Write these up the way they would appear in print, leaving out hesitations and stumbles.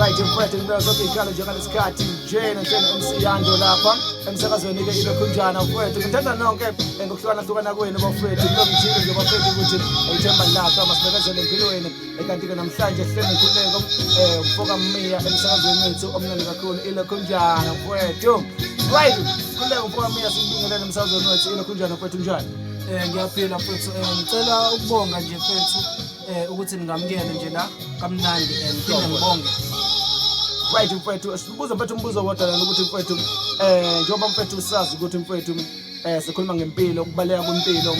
Right mfethu, ngibeka zonke iy'khala njengalesikhathi nje nenhlelo MC Yando lapha emsakazweni-ke ilokhunjana mfethu. Ngithanda nonke ngokuhlukana-hlukana kwenu bafethu. Kulo ngithile nje bafethu ukuthi ithemba lakho masibekezele empilweni. Kanti-ke namhlanje sihleli nenkululeko mfoka Miya emsakazweni wethu omnandi kakhulu ilokhunjana mfethu. Right, Nkululeko mfoka Miya, sikubingelele emsakazweni wethu ilokhunjana mfethu, njani? Ngiyaphila mfethu, ngicela ukubonga nje mfethu ukuthi ningamukele nje la kamnandi, ngiphinde ngibonge. Right mfethu, sibuza mfethu umbuzo wodwa lana ukuthi mfethu, njengoba mfethu sazi ukuthi mfethu sikhuluma ngempilo, ukubaleka kwempilo,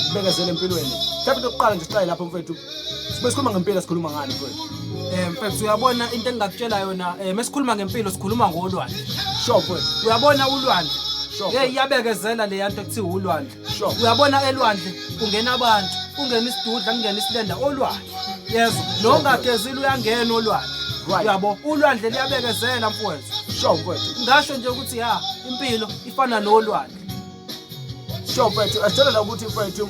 ukubekezela empilweni. Mhlawumbe into yokuqala nje siqale lapho mfethu. Sibe sikhuluma ngempilo, sikhuluma ngani mfethu? Mfethu, uyabona into engingakutshela yona, mesikhuluma ngempilo sikhuluma ngolwandle. Sure mfethu. Uyabona ulwandle? Sure. Hey, iyabekezela le yanto ekuthiwa ulwandle. Sure. Uyabona elwandle kungena abantu, kungena isidudla, kungena isilenda olwandle. Yezwa, nongagezile uyangena olwandle. Right. Uyabo, ulwandle liyabekezela mfowethu. Sure mfethu. Ngasho nje ukuthi ya, impilo ifana nolwandle. Sure mfethu, asitshela la ukuthi mfethu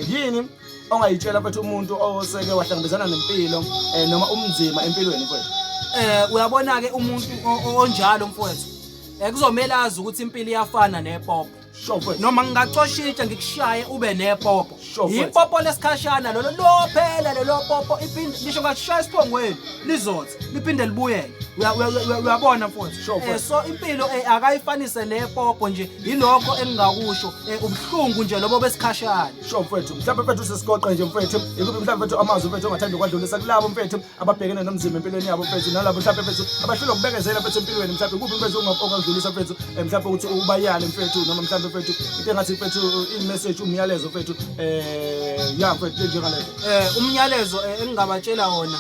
yini ongayitshela mfethu umuntu oseke wahlangabezana nempilo noma umzima empilweni mfethu? Uyabona ke umuntu onjalo mfowethu, kuzomela azi ukuthi impilo iyafana nepopo. Sure mfethu. Noma ngingacosha itshe ngikushaye ube nepopo. Sure mfethu. Ipopo lesikhashana lolo lophela lelo popo, iphinde ngisho ngashaya esiphongweni lizothi liphinde libuyele. Uyabona mfowethu? Sure mfethu. So impilo akayifanise nepopo nje, yilokho engingakusho, ubuhlungu nje lobo besikhashana. Sure mfethu. Mhlawumbe mfethu sesigoqe nje mfethu, ikuphi mhlawumbe mfethu amazwi mfethu ongathanda ukwadlulisa kulabo mfethu ababhekene nomzimba empilweni yabo mfethu, nalabo mhlawumbe mfethu abahlulwa ukubekezela mfethu empilweni, mhlawumbe kuphi mfethu ongakudlulisa mfethu, mhlawumbe ukuthi ubayale mfethu, noma mhlawumbe mfethu into engathi mfethu i-message, umyalezo mfethu, ya mfethu njengalezo. Umyalezo engingabatshela wona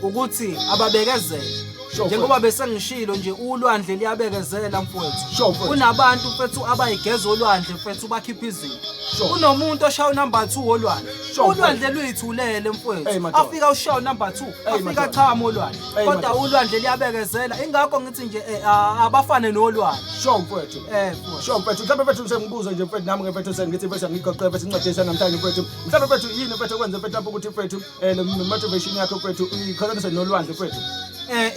ukuthi ababekezele. Sure, Njengoba bese ngishilo nje, ulwandle liyabekezela mfowethu. Sure, mfowethu. Kunabantu mfethu abayigeza olwandle mfethu, bakhipha izinto. Sure. Kunomuntu oshaya number 2 olwandle. Sure, Ulwandle luyithulele Hey, mfowethu. madoda. Afika ushaya number 2, Hey, afika madoda. chama olwandle. Hey, Kodwa madoda. ulwandle liyabekezela. Ingakho ngithi nje abafane nolwandle. Sure mfowethu. Mfowethu. Sure mfethu, mhlawumbe mfethu sengibuza nje mfethu nami mfethu sengithi mfethu angigoqe mfethu incwadi esanamhlanje mfethu. Mhlawumbe mfethu yini mfethu okwenza mfethu lapho ukuthi mfethu le motivation yakho mfethu uyiqhathanise nolwandle mfethu?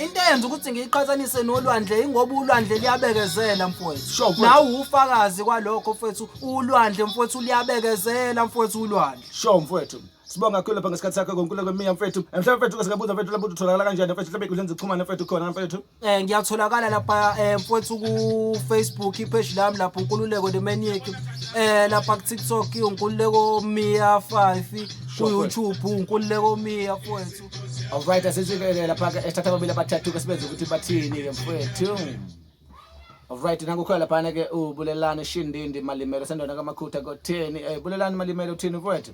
Into eyenza ukuthi ngiyiqhathanise nolwandle ingoba ulwandle liyabekezela mfowethu. Sure, mfowethu. Nawe ufakazi kwalokho mfowethu, ulwandle mfowethu liyabekezela mfowethu ulwandle. Sure mfowethu. Sibonga kakhulu lapha ngesikhathi sakho ngoNkululeko Miya mfethu. Mhlawumbe mfethu singabuza mfethu lapho utholakala kanjani mfethu, mhlawumbe inkundla zokuxhumana mfethu khona mfethu. Ngiyatholakala lapha mfowethu ku Facebook ipage lami lapho Nkululeko the Maniac. Lapha ku TikTok uNkululeko Miya 5, ku Sure, YouTube uNkululeko Miya mfowethu. Alright, asisike lapha ke esithatha ababili abathathu ke sibenze ukuthi bathini ke mfowethu. Alright, nangu khona lapha ke uBulelani Shindindi Malimelo sendona kaMakhutha kotheni. Bulelani Malimelo uthini mfowethu?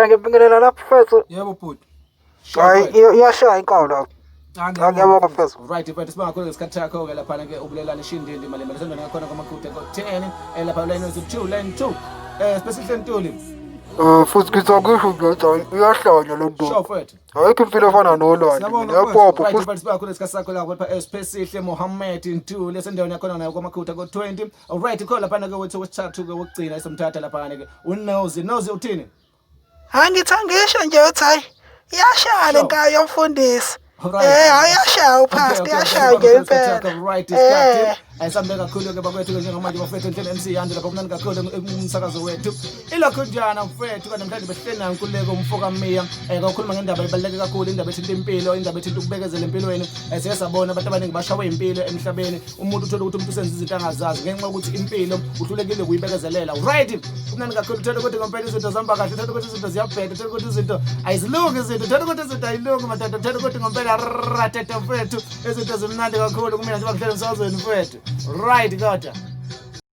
Ngibingelela lapho mfethu. Yebo bhuti. Sure, Hayi, mfowethu. iyashaya inkawu lapho. Cha, Ngiyabonga mfethu. Right mfethu, sibonga kakhulu ngesikhathi sakho ke lapha ke uBulelani Shindindi Malimelo sendona kakhona kaMakhutha kotheni. Lapha line 2 line 2. Spesihle Ntuli. Futhi ngithi angisho nje ukuthi hayi iyahlanya le nto. Sure mfowethu. Ayikho impilo efana nolwandle. Siyabonga, Nepopo Right futhi mfethu, sibonga kakhulu ngesikhathi sakho lapha Spesihle Mohammed Ntuli esendaweni yakhona nayo kwaMakhutha ko20. Alright, khona lapha ke wethu wesithathu ke wokugcina esomthatha lapha ke uNozi. Nozi uthini? Hayi ngithi angisho nje ukuthi hayi iyashaya le Sure. nkayo yomfundisi. Alright. Hayi iyashaya uPastor, iyashaya nje impela. Right, isikhathi ayisambe kakhulu ke bakwethu ke njengamanje bafethu enhlelo MC Yando lapha kumnandi kakhulu umsakazo wethu ilokhu njana mfethu. Kanti namhlanje besihleli nayo Nkululeko umfoka Miya, kakhuluma ngendaba ebaluleke kakhulu, indaba ethinta impilo, indaba ethinta ukubekezela empilweni. Siye sabona abantu abaningi bashawe impilo emhlabeni, umuntu uthola ukuthi umuntu usenza izinto angazazi ngenxa yokuthi impilo uhlulekile kuyibekezelela. Right, kumnandi kakhulu, uthola ukuthi ngempela izinto zihamba kahle, uthola ukuthi izinto ziyabheda, uthola ukuthi izinto ayizilungi, izinto uthola ukuthi izinto ayilungi madoda, uthola ukuthi ngempela ratata mfethu izinto zimnandi kakhulu kumina njengoba ngihleli emsakazweni mfethu. Right, kodwa